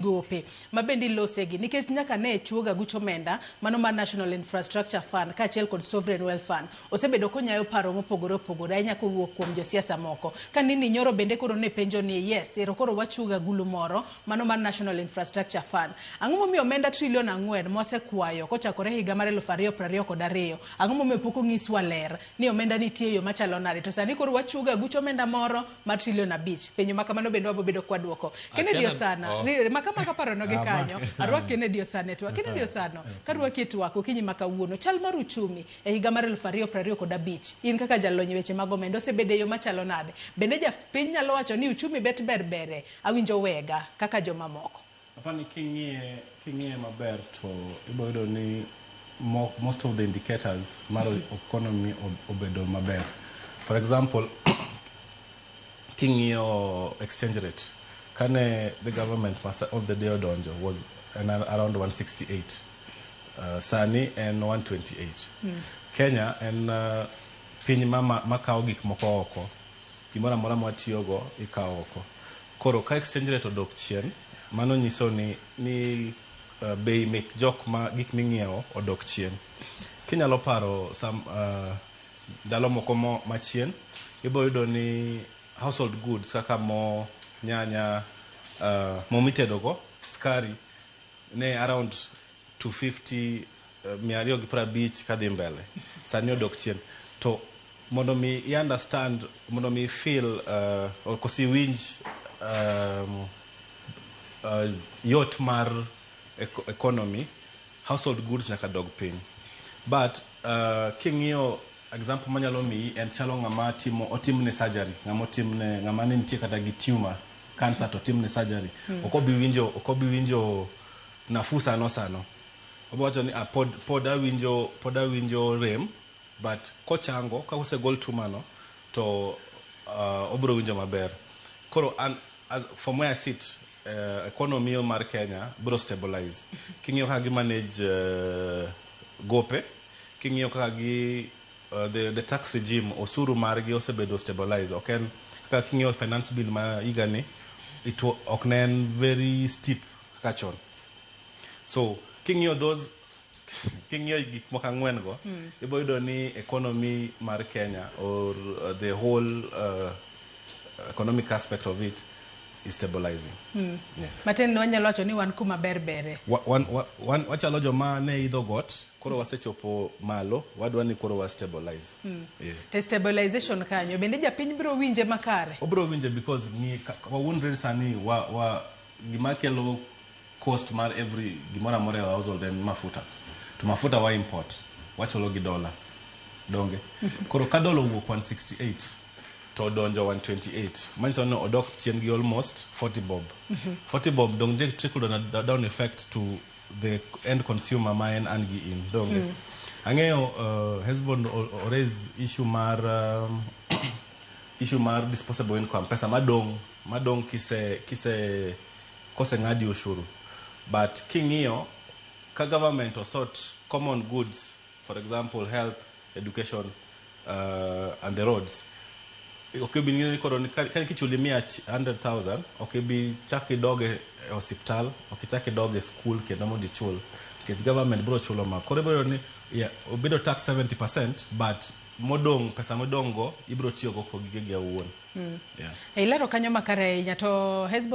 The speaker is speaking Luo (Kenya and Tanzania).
Gope ma bende ilosegi nikech nyaka ne chuoga guch omenda mano mar National Infrastructure Fund kaachiel kod Sovereign Wealth Fund osebedo konyayo paro mopogore opogore ahinya kowuok kuom josiasa moko. Ka nini nyoro bende koro ne penjo ni yes, ero koro wachuga gulu moro mano mar National Infrastructure Fund. Ang'o momiyo omenda trilion 4 mosekwayo kochakore higa mar 2022, ang'o momiyo pok onyiswa ler ni omenda nitie e yo machalo nade, to sani koro wachuga guch omenda moro mar trilion 5? Penjo ma kamano bende wabobedo kwaduoko. Kennedy Osana, maka paro no gi kanyo, arwak Kennedy Osana e twak. Kennedy Osano, karwaki e twak okinyi ma kawuono, chal mar uchumi e higa mar 2025, in kaka jalony e weche mag omenda, osebedo e yo machalo nade? Bende japiny nyalo wacho ni uchumi bet ber bere, awinjo wega kaka jomamoko? Apani king'iye maber to ibiro yudo ni most of the indicators mar economy obedo maber. For example, king'iyo exchange rate, kane the government of the day odonjo was around 168. Sani en 128. Kenya en piny ma makawo gik moko oko. Gimoro amora mwatiyogo ikawo oko. Koro ka exchange rate odok chien, mano nyiso ni bei mek jok ma gik ming'iewo odok chien. Kinyalo paro some ndalo moko machien, ibiro yudo ni household goods kaka mo, nyanya, mo mitedogo, skari ne around 250, 250 kadhi mbele. Sani odok chien. To mondo mi i understand, mondo mi feel or kosi iwinj yot mar economy, household goods nyaka dog piny. But king'iyo example manyalo miyi en chalo ng'ama timo otimne surgery, ng'ama otimne, ng'ama ne nitie kata gi tumor, cancer, to otimne surgery. Ok obi winjo nafuu sano sano. Obo wacho ni ah, pod awinjo rem, but kochango ka osegol tumor no to obiro winjo maber. Koro an as from where I sit, economy mar Kenya biro stabilize. King'iyo kaka gi manage gope, king'iyo kaka gi the tax regime, osuru margi osebedo stabilize. Ok en kaka king'iyo finance bill ma higani, ok ne en very steep kaka chon. So king'iyo those, king'iyo gik moko ang'wen go, ibo yudo ni economy mar Kenya or the whole economic aspect of it is stabilizing. Yes. Matiende ni wanyalo wacho ni wan kuma ber bere. Wan wachalo joma ne idho got, koro wasechopo malo, wadwa ni koro wa stabilize. Yeah. To stabilization kanyo bende japiny biro winje makare? Obiro winje because ng'i wawuondre sani wa gima kelo cost mar every gimoro amora e household en mafuta, to mafuta wa import, wachulo gi dola, donge? Koro ka dola owuok 168 to odonjo 128, manyiso ni odok chien gi almost 40 bob. 40 bob dong nitie trickle down effect to the end consumer ma en an gi in, donge? Ang'eyo Hesbon o raise issue mar disposable income, pesa madong' kise koseng'adi ushuru. But king'iyo ka government osort common goods, for example health, education and the roads, ok ibi ng'eyo ni koro ni ka kichuli 100,000, ok ibi chak idog e osiptal, ok ichak idog e school kendo mondo ichul, nikech government biro chulo ma. Koro ibiro yudo ni yeah, obedo tax 70%, but modong', pesa modong' go ibiro tiyogo kod gigegi awuon, yeah. Ilero kanyo makare ahinya to Hesbon.